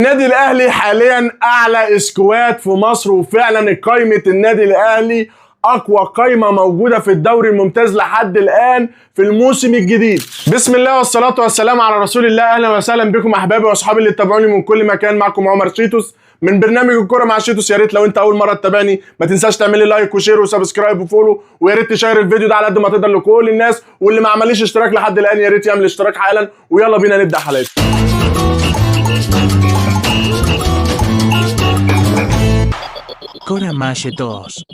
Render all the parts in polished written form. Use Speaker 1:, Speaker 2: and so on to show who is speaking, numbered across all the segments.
Speaker 1: النادي الاهلي حاليا اعلى squad في مصر، وفعلا قائمة النادي الاهلي اقوى قائمة موجودة في الدوري الممتاز لحد الان في الموسم الجديد. بسم الله والصلاة والسلام على رسول الله. اهلا وسهلا بكم احبابي واصحابي اللي تابعوني من كل مكان. معكم عمر شيتوس من برنامج الكرة مع شيتوس. يا ريت لو انت اول مرة تتابعني ما تنساش تعمل لي like و share و subscribe و follow، ويا ريت تشير الفيديو ده على قد ما تقدر لكل الناس، واللي ما عمليش اشتراك لحد الان يا ريت يعمل اشتراك حالا. ويلا بينا نبدا حلقتنا.
Speaker 2: كرة مع شيتوس.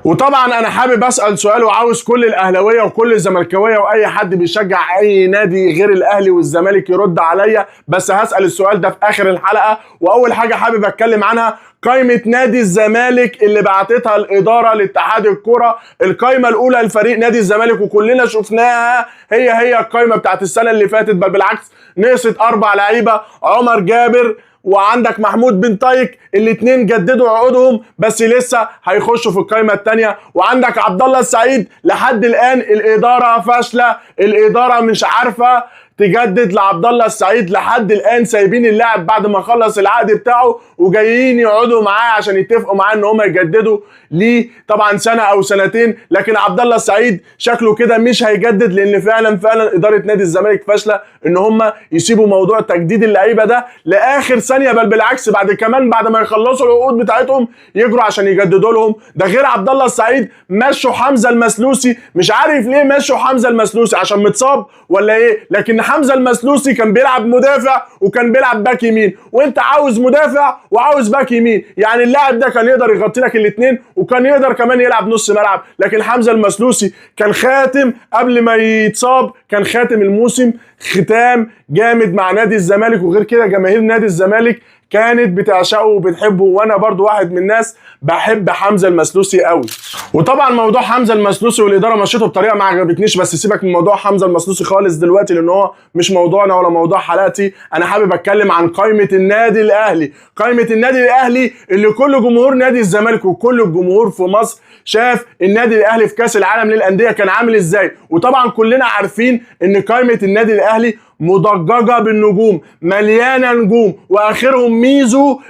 Speaker 1: وطبعا انا حابب اسال سؤال، وعاوز كل الاهلاوية وكل الزملكاويه واي حد بيشجع اي نادي غير الاهلي والزمالك يرد عليا، بس هسال السؤال ده في اخر الحلقة. واول حاجة حابب اتكلم عنها قائمة نادي الزمالك اللي بعتتها الادارة لاتحاد الكره. القائمة الاولى لفريق نادي الزمالك وكلنا شفناها، هي القائمة بتاعت السنة اللي فاتت، بل بالعكس نقصت 4 لعيبة: عمر جابر وعندك محمود بن طايك، الاثنين جددوا عقودهم بس لسه هيخشوا في القائمة الثانية، وعندك عبد الله السعيد. لحد الان الادارة فاشلة، الادارة مش عارفه تجدد لعبد الله السعيد لحد الان، سايبين اللاعب بعد ما خلص العقد بتاعه وجايين يقعدوا معاه عشان يتفقوا معاه ان هم يجددوا ليه طبعا سنة او سنتين، لكن عبد الله السعيد شكله كده مش هيجدد، لان فعلا ادارة نادي الزمالك فاشلة ان هم يسيبوا موضوع تجديد اللعيبة ده لاخر ثانية، بل بالعكس بعد ما يخلصوا العقود بتاعتهم يجروا عشان يجددوا لهم. ده غير عبد الله السعيد مشوا حمزة المسلوسي، مش عارف ليه مشوا حمزة المسلوسي، عشان متصاب ولا ايه؟ لكن حمزة المسلوسي كان بيلعب مدافع وكان بيلعب باك يمين، وانت عاوز مدافع وعاوز باك يمين، يعني اللاعب ده كان يقدر يغطي لك الاثنين وكان يقدر كمان يلعب نص ملعب. لكن حمزة المسلوسي كان خاتم قبل ما يتصاب، كان خاتم الموسم، ختام جامد مع نادي الزمالك. وغير كده جماهير نادي الزمالك كانت بتعشقه وبتحبه، وانا برضو واحد من الناس بحب حمزة المسلوسي قوي. وطبعا موضوع حمزة المسلوسي والادارة مشيته بطريقة ما عجبتنيش، بس سيبك من موضوع حمزة المسلوسي خالص دلوقتي لان هو مش موضوعنا ولا موضوع حلقتي. انا حابب اتكلم عن قائمة النادي الاهلي، قائمة النادي الاهلي اللي كل جمهور نادي الزمالك وكل الجمهور في مصر شاف النادي الاهلي في كاس العالم للاندية كان عامل ازاي. وطبعا كلنا عارفين ان قائمة النادي الاهلي مدججه بالنجوم، مليانة نجوم، واخرهم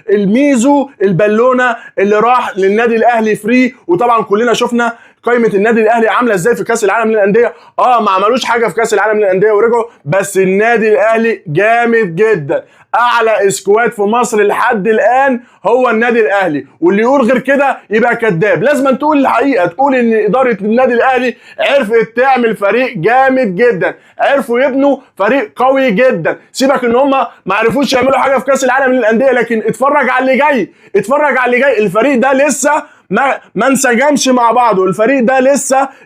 Speaker 1: الميزو البالونة اللي راح للنادي الاهلي free. وطبعا كلنا شفنا قائمة النادي الاهلي عامله ازاي في كاس العالم للاندية. ما عملوش حاجة في كاس العالم للاندية ورجعوا، بس النادي الاهلي جامد جدا، اعلى squad في مصر لحد الان هو النادي الاهلي، واللي يقول غير كده يبقى كذاب. لازم تقول الحقيقة، تقول ان ادارة النادي الاهلي عرفت تعمل فريق جامد جدا، عرفوا يبنوا فريق قوي جدا. سيبك ان هم ما عرفوش يعملوا حاجة في كاس العالم للاندية، لكن اتفرج على اللي جاي، اتفرج على اللي جاي. الفريق ده لسه ما انسجمش مع بعضه، الفريق ده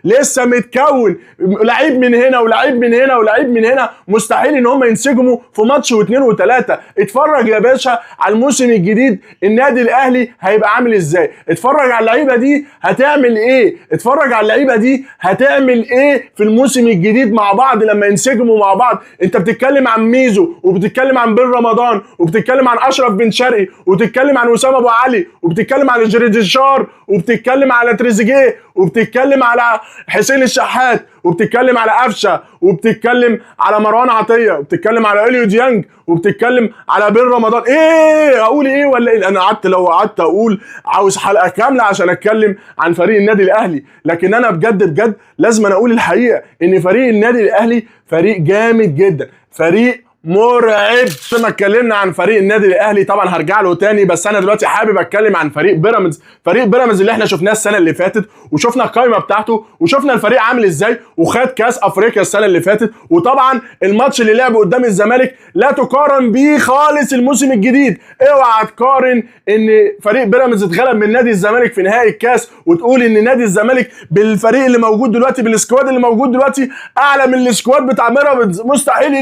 Speaker 1: لسه متكون، لعيب من هنا ولعيب من هنا ولعيب من هنا، مستحيل ان هم ينسجموا في ماتش واثنين وثلاثة. اتفرج يا باشا على الموسم الجديد النادي الاهلي هيبقى عامل ازاي، اتفرج على اللعيبة دي هتعمل ايه، اتفرج على اللعيبة دي هتعمل ايه في الموسم الجديد مع بعض لما ينسجموا مع بعض. انت بتتكلم عن ميزو، وبتتكلم عن بن رمضان، وبتتكلم عن اشرف بن شرقي، وبتتكلم عن وسام ابو علي، وبتتكلم عن جريديشار، وبتتكلم على تريزيجيه، وبتتكلم على حسين الشحات، وبتتكلم على قفشه، وبتتكلم على مروان عطية، وبتتكلم على اليو ديانج، وبتتكلم على بن رمضان. ايه اقول ايه ولا ايه؟ انا لو قعدت اقول عاوز حلقة كاملة عشان اتكلم عن فريق النادي الاهلي، لكن انا بجد بجد لازم أنا اقول الحقيقة ان فريق النادي الاهلي فريق جامد جدا، فريق مرعب. ما اتكلمنا عن فريق النادي الاهلي طبعا هرجع له تاني، بس انا دلوقتي حابب اتكلم عن فريق بيراميدز. فريق بيراميدز اللي احنا شفناه السنة اللي فاتت، وشفنا القائمة بتاعته، وشفنا الفريق عامل ازاي، وخد كاس افريقيا السنة اللي فاتت. وطبعا الماتش اللي لعبه قدام الزمالك لا تقارن بيه خالص الموسم الجديد. اوعى تقارن ان فريق بيراميدز اتغلب من نادي الزمالك في نهائي الكاس وتقول ان نادي الزمالك بالفريق اللي موجود دلوقتي بال squad اللي موجود دلوقتي اعلى من ال squad بتاع بيراميدز. مستحيل،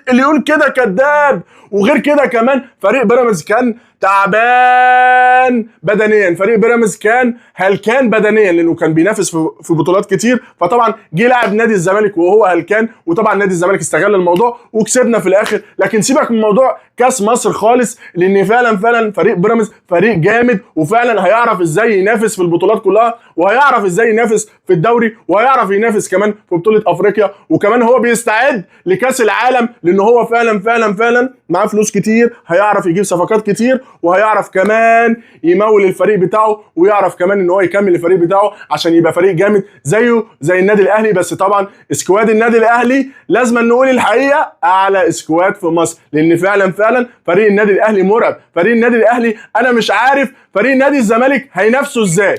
Speaker 1: اللي يقول كده كذاب. وغير كده كمان فريق بيراميدز كان تعبان بدنيا، فريق بيراميدز كان هلكان بدنيا لانه كان بينافس في بطولات كتير، فطبعا جه لاعب نادي الزمالك وهو هلكان، وطبعا نادي الزمالك استغل الموضوع وكسبنا في الاخر. لكن سيبك من موضوع كاس مصر خالص، لان فعلا فعلا فريق بيراميدز فريق جامد، وفعلا هيعرف ازاي ينافس في البطولات كلها، وهيعرف ازاي ينافس في الدوري، وهيعرف ينافس كمان في بطولة افريقيا، وكمان هو بيستعد لكاس العالم، لان هو فعلا فعلا فعلا معاه فلوس كتير، هيعرف يجيب صفقات كتير، وهيعرف كمان يمول الفريق بتاعه، ويعرف كمان ان هو يكمل الفريق بتاعه عشان يبقى فريق جامد زيه زي النادي الاهلي. بس طبعا squad النادي الاهلي لازم نقول الحقيقة اعلى squad في مصر، لان فعلا فعلا فريق النادي الاهلي مرعب. فريق النادي الاهلي انا مش عارف فريق نادي الزمالك هينافسه ازاي.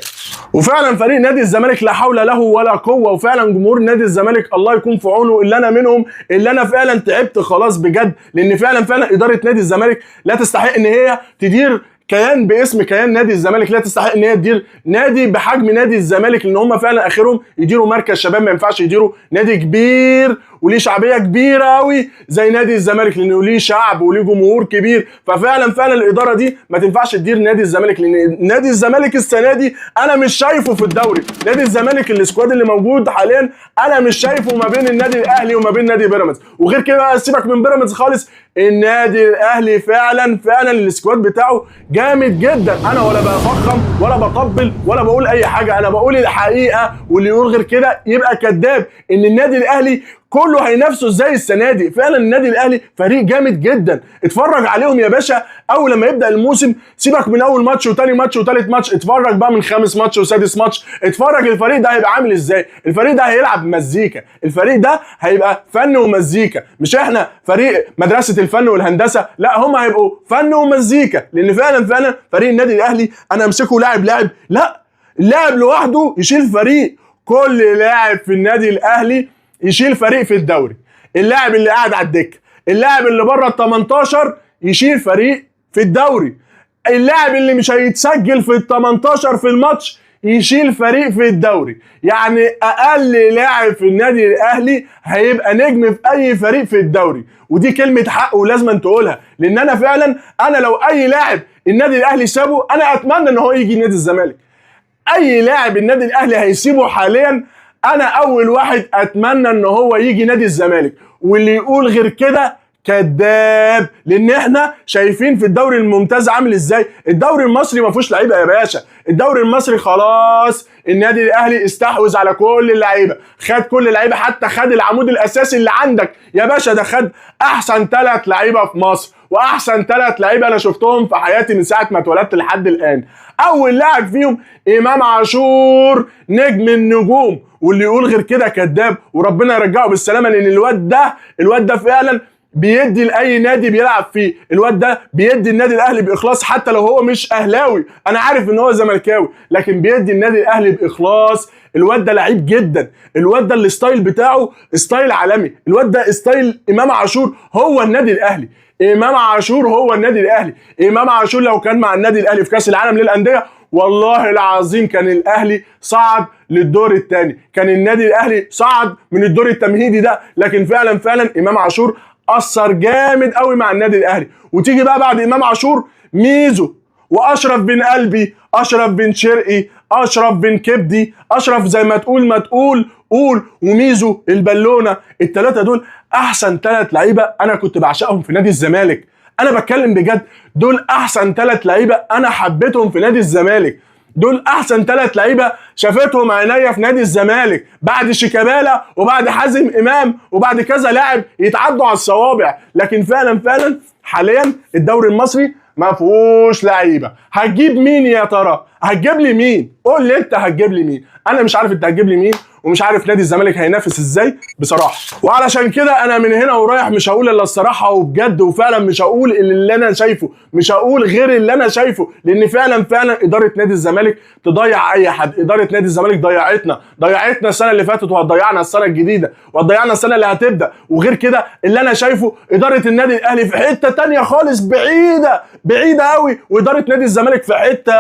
Speaker 1: وفعلا فريق نادي الزمالك لا حول له ولا قوة، وفعلا جمهور نادي الزمالك الله يكون في عونه، اللي انا منهم، اللي انا فعلا تعبت خلاص بجد، لان فعلا فعلا ادارة نادي الزمالك لا تستحق ان هي تدير كيان باسم كيان نادي الزمالك، لا تستحق ان هي تدير نادي بحجم نادي الزمالك، لان هم فعلا اخرهم يديروا مركز شباب، ما ينفعش يديروا نادي كبير وليه شعبية كبيرة قوي زي نادي الزمالك، لانه ليه شعب وليه جمهور كبير. ففعلا فعلا الادارة دي ما تنفعش تدير نادي الزمالك، لان نادي الزمالك السنة دي انا مش شايفه في الدوري. نادي الزمالك ال squad اللي موجود حاليا انا مش شايفه ما بين النادي الاهلي وما بين نادي بيراميدز. وغير كده بقى سيبك من بيراميدز خالص، النادي الاهلي فعلا فعلا ال squad بتاعه جامد جدا. انا ولا بفخم ولا بطبل ولا بقول اي حاجة، انا بقول الحقيقة، واللي يقول غير كده يبقى كذاب. ان النادي الاهلي كله هينافسه ازاي السنة دي؟ فعلا النادي الاهلي فريق جامد جدا، اتفرج عليهم يا باشا اول لما يبدا الموسم، سيبك من اول ماتش وتاني ماتش وتالت ماتش، اتفرج بقى من خامس ماتش وسادس ماتش، اتفرج الفريق ده هيبقى عامل ازاي. الفريق ده هيلعب مزيكا، الفريق ده هيبقى فن ومزيكا، مش احنا فريق مدرسه الفن والهندسة، لا هم هيبقوا فن ومزيكا. لان فعلا فعلا فريق النادي الاهلي انا امسكه لاعب لاعب، لا اللاعب لوحده يشيل فريق. كل لاعب في النادي الاهلي يشيل فريق في الدوري، اللاعب اللي قاعد على الدكة، اللاعب اللي بره ال 18 يشيل فريق في الدوري، اللاعب اللي مش هيتسجل في ال 18 في الماتش يشيل فريق في الدوري. يعني اقل لاعب في النادي الاهلي هيبقى نجم في اي فريق في الدوري، ودي كلمة حق ولازم تقولها، لان انا فعلا انا لو اي لاعب النادي الاهلي سابه انا اتمنى ان هو يجي نادي الزمالك. اي لاعب النادي الاهلي هيسيبه حاليا انا اول واحد اتمنى ان هو يجي نادي الزمالك، واللي يقول غير كده كذاب. لان احنا شايفين في الدوري الممتاز عامل ازاي. الدوري المصري ما فيهوش لعيبة يا باشا، الدوري المصري خلاص النادي الاهلي استحوذ على كل اللعيبة، خد كل اللعيبة، حتى خد العمود الاساسي اللي عندك يا باشا، ده خد احسن 3 لعيبة في مصر، واحسن 3 لعيبة انا شفتهم في حياتي من ساعة ما اتولدت لحد الان. اول لاعب فيهم امام عاشور، نجم النجوم، واللي يقول غير كده كذاب، وربنا يرجعه بالسلامة، لان الواد ده فعلا بيدي لاي نادي بيلعب فيه، الواد ده بيدي النادي الاهلي باخلاص حتى لو هو مش اهلاوي، انا عارف ان هو زملكاوي، لكن بيدي النادي الاهلي باخلاص. الواد ده لعيب جدا، الواد ده ال style بتاعه style عالمي، الواد ده style امام عاشور هو النادي الاهلي، امام عاشور هو النادي الاهلي. امام عاشور لو كان مع النادي الاهلي في كاس العالم للاندية والله العظيم كان الاهلي صعد للدور الثاني، كان النادي الاهلي صعد من الدور التمهيدي ده. لكن فعلا فعلا امام عاشور اثر جامد قوي مع النادي الاهلي. وتيجي بقى بعد امام عاشور ميزو واشرف بن قلبي، اشرف بن شرقي، اشرف بن كبدي، اشرف زي ما تقول ما تقول قول، وميزو البالونة، الثلاثة دول احسن 3 لعيبة انا كنت بعشقهم في نادي الزمالك. انا بتكلم بجد، دول احسن 3 لعيبة انا حبيتهم في نادي الزمالك، دول احسن 3 لعيبة شافتهم عينيا في نادي الزمالك بعد شيكابالا وبعد حازم امام وبعد كذا لاعب يتعدوا على الصوابع. لكن فعلا فعلا حاليا الدوري المصري ما فيهوش لعيبة. هتجيب مين يا ترى؟ هتجيب لي مين؟ قول لي انت هتجيب لي مين؟ انا مش عارف انت هتجيب لي مين، ومش عارف نادي الزمالك هينافس ازاي بصراحة. وعلشان كده انا من هنا ورايح مش هقول الا الصراحة وبجد، وفعلا مش هقول اللي انا شايفه، مش هقول غير اللي انا شايفه، لان فعلا فعلا ادارة نادي الزمالك تضيع اي حد. ادارة نادي الزمالك ضيعتنا السنة اللي فاتت، وهتضيعنا السنة الجديدة، وهتضيعنا السنة اللي هتبدا. وغير كده اللي انا شايفه ادارة النادي الاهلي في حتة تانية خالص، بعيدة بعيدة قوي، واداره نادي الزمالك في حتة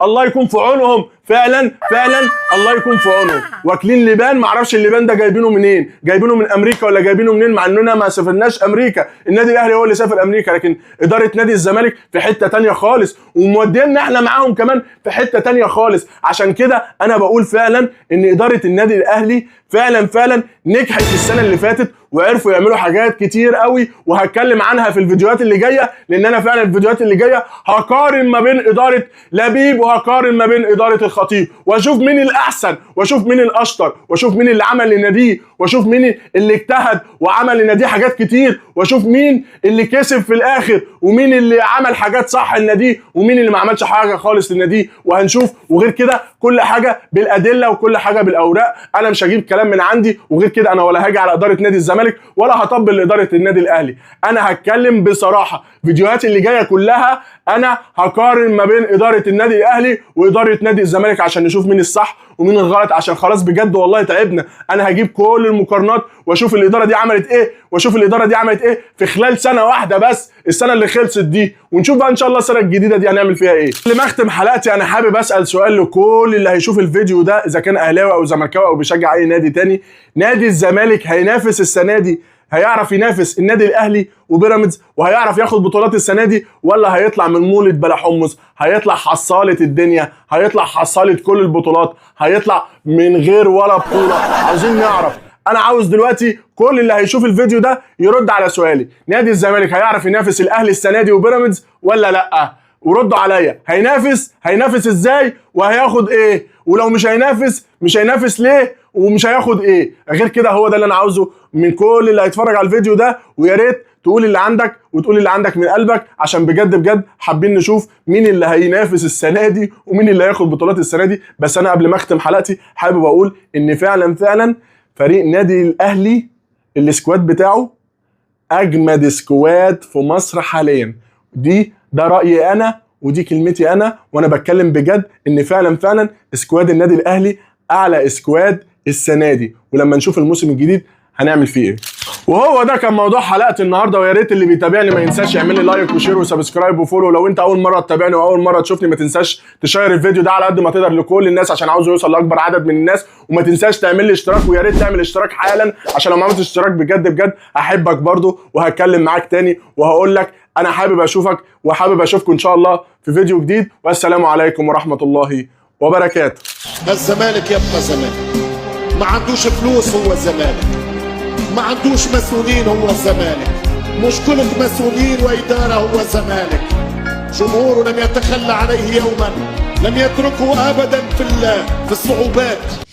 Speaker 1: الله يكون في عونهم. فعلا فعلا الله يكون في عونهم. واكلين لبان، معرفش اللبان ده جايبينه منين، جايبينه من امريكا ولا جايبينه منين، مع اننا ما سافرناش امريكا، النادي الاهلي هو اللي سافر امريكا. لكن ادارة نادي الزمالك في حتة تانية خالص، ومودينا احنا معاهم كمان في حتة تانية خالص. عشان كده انا بقول فعلا ان ادارة النادي الاهلي فعلا فعلا نجحت السنة اللي فاتت، وعرفوا يعملوا حاجات كتير قوي، وهتكلم عنها في الفيديوهات اللي جاية، لان انا فعلا الفيديوهات اللي جاية هقارن ما بين ادارة لبيب وهقارن ما بين ادارة الخطيب، واشوف مين الاحسن واشوف مين الاشطر واشوف مين اللي عمل لناديه واشوف مين اللي اجتهد وعمل لناديه حاجات كتير، واشوف مين اللي كسب في الاخر ومين اللي عمل حاجات صح لناديه ومين اللي ما عملش حاجة خالص لناديه. وهنشوف، وغير كده كل حاجة بالادلة وكل حاجة بالاوراق، انا مش هجيب كلام من عندي. وغير كده انا ولا هاجي على ادارة نادي الزمالك ولا هطبل لادارة النادي الاهلي، انا هتكلم بصراحة. فيديوهات اللي جاية كلها انا هقارن ما بين ادارة النادي الاهلي واداره نادي الزمالك عشان نشوف مين الصح ومين الغلط، عشان خلاص بجد والله تعبنا. انا هجيب كل المقارنات واشوف الادارة دي عملت ايه واشوف الادارة دي عملت ايه في خلال سنة واحدة بس، السنة اللي خلصت دي، ونشوف بقى ان شاء الله السنة الجديدة دي هنعمل فيها ايه. قبل ما اختم حلقتي انا حابب اسال سؤال لكل اللي هيشوف الفيديو ده، اذا كان اهلاوي او زملكاوي او بيشجع اي نادي تاني، نادي الزمالك هينافس السنة دي؟ هيعرف ينافس النادي الاهلي وبيراميدز وهيعرف ياخد بطولات السنة دي، ولا هيطلع من مولد بلا حمص؟ هيطلع حصاله الدنيا، هيطلع حصاله كل البطولات، هيطلع من غير ولا بطوله؟ عاوزين نعرف. انا عاوز دلوقتي كل اللي هيشوف الفيديو ده يرد على سؤالي، نادي الزمالك هيعرف ينافس الاهلي السنة دي وبيراميدز ولا لا؟ وردوا عليا، هينافس؟ هينافس ازاي وهياخد ايه؟ ولو مش هينافس، مش هينافس ليه ومش هياخد ايه؟ غير كده هو ده اللي انا عاوزه من كل اللي هيتفرج على الفيديو ده، ويا ريت تقول اللي عندك وتقول اللي عندك من قلبك، عشان بجد بجد حابين نشوف مين اللي هينافس السنة دي ومين اللي هياخد بطولات السنة دي. بس انا قبل ما اختم حلقتي حابب اقول ان فعلا فعلا فريق نادي الاهلي ال squad بتاعه اجمد squad في مصر حاليا. ده رايي انا ودي كلمتي انا، وانا بتكلم بجد ان فعلا فعلا squad النادي الاهلي اعلى squad السنة دي، ولما نشوف الموسم الجديد هنعمل فيه ايه. وهو ده كان موضوع حلقة النهارده، ويا ريت اللي بيتابعني ما ينساش يعمل لي like و share و subscribe و follow. لو انت اول مرة تتابعني واول مرة تشوفني ما تنساش تشير الفيديو ده على قد ما تقدر لكل الناس عشان عاوزه يوصل لاكبر عدد من الناس، وما تنساش تعمل لي اشتراك، ويا ريت تعمل اشتراك حالا عشان لو ما عملتش اشتراك بجد بجد هحبك برضو وهتكلم معاك تاني وهقول لك انا حابب اشوفك وحابب اشوفكم ان شاء الله في فيديو جديد. والسلام عليكم ورحمة الله وبركاته.
Speaker 3: الزمالك يبقى زمالك، ما عندوش فلوس هو الزمالك، ما عندوش مسؤولين هو الزمالك، مشكلة مسؤولين وإدارة هو الزمالك. جمهوره لم يتخلى عليه يوما، لم يتركه أبدا في الصعوبات.